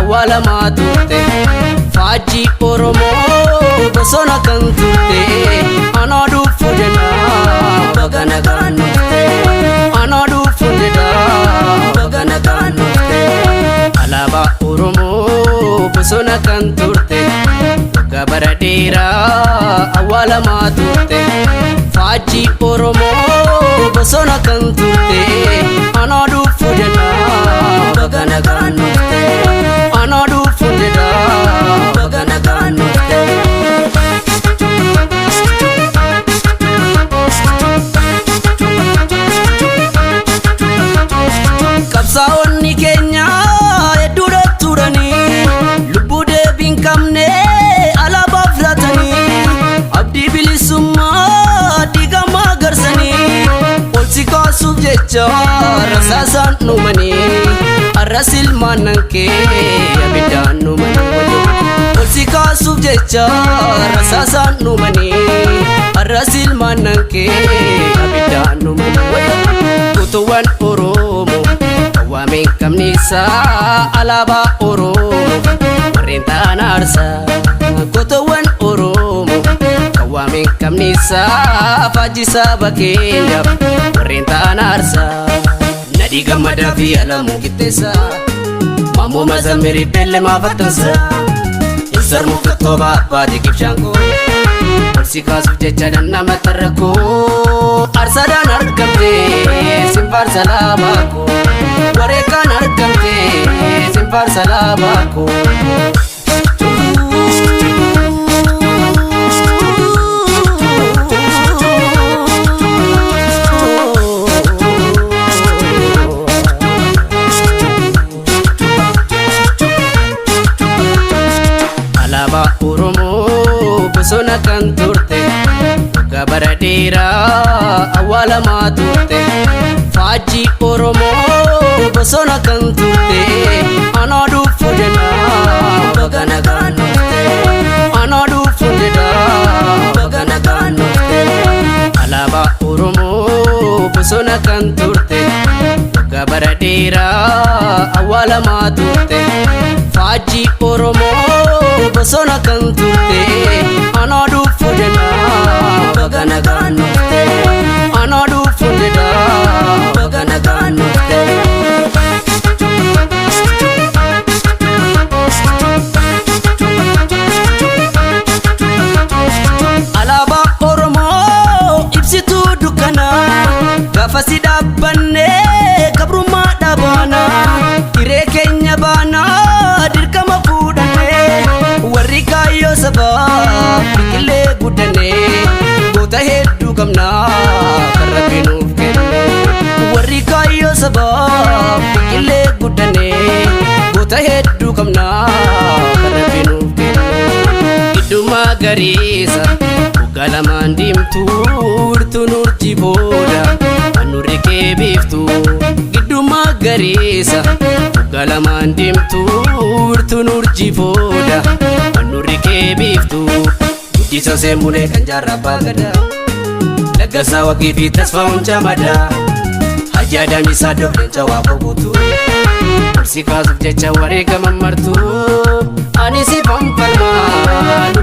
Awwaalamaa turte, faajjii Oromoo bosona kan turte, anaa dhufu jennaa baga nagaan dhufte, anaa dhufu jedhaa baga nagaan dhufte. Alaabaa Oromoo bosona kan turte, waggaa bara dheeraa awwaalamaa turte, faajjii Oromoo bosona kan turte, anaa dhufu jennaa baga nagaan dhufte, anaa dhufu jedhaa baga nagaan dhufte. Qabsaa'onni keenya hedduudha turanii, lubbuu deebii hin qabne alaabaaf laatanii, abdii bilisummaa diigamaa garsanii, ol si kaasuuf jecha rasaasaan dhumanii, arras ilmaan nan kee abiddaan dhumanii. Ol si kaasuuf jecha rasaasaan dhumanii, arras ilmaan nan kee abiddaan dhumanii. Utuwwan Oromoo waameen qabnisaa, alaabaa Oromoo warreen ta'an aarsaa. Gootowwan Oromoo kan waameen qabnisaa, faajjii saba keenyaaf warreen ta'an aarsaa. Nadhii Gammadaa fi Alamuu Qixxeessaa, Maammoo Mazammirii Beellemaa Fattansaa, Insarmuu Kattooba Abbaa Xiqibshaankoo, ol si kaasuuf jecha nama tarrakoo. Aarsaadhaan argamte sin faarsa laabaa koo, wareegaan argamte sin faarsa laabaa koo. Alaabaa Oromoo bosona kan turte, waggaa bara dheeraa awwaalamaa turte, faajjii Oromoo bosona kan turte, anaa dhufu jennaa baga nagaan dhufte, anaa dhufu jedhaa baga nagaan dhufte. Alaabaa Oromoo bosona kan turte, waggaa bara dheeraa awwaalamaa turte, faajjii Oromoo bosona kan turte, anaa dhufu jennaa baga nagaan dhufte, anaa dhufu jedhaa baga nagaan dhufte. Alaabaa Oromoo ibsituu dukkanaa, gaafa si dhaabbanne gabrummaa dhabaana, hiree keenya baanaa dirqama fuudhanne, warri kaayyoo sabaa biqilee guddanne, goota hedduu qabnaa kan Rabbi nuuf kenne, warri kaayyoo sabaa biqilee guddanne, goota hedduu qabnaa kan Rabbi nuuf kenne. Gidduma gariisa waggaa lamaan diimtuu, wirtuun urjii booda handhuurri kee biiftuu. Gidduma gariisa waggaa lamaan diimtuu, wirtuun urjii booda handhuurri kee biiftuu. Guddisa Seemulee kan jaarraa abbaa gadaa, Laggasaa Waqii fi Tasfaa'uun Camadaa, Hajji Adamisaa Dobleenca Waaqoo Guutuu, ol si kaasuuf jecha wareegama martuu. Ani si fanfalmaa.